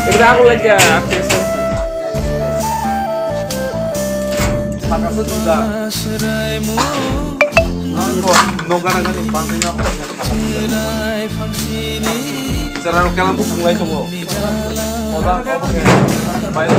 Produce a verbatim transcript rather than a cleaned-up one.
Aku lagi ya, aku ya. Panas itu dah. Nonton, nonton aja nih, pantai apa? Cara kalau aku mulai tunggu. Orang, orang,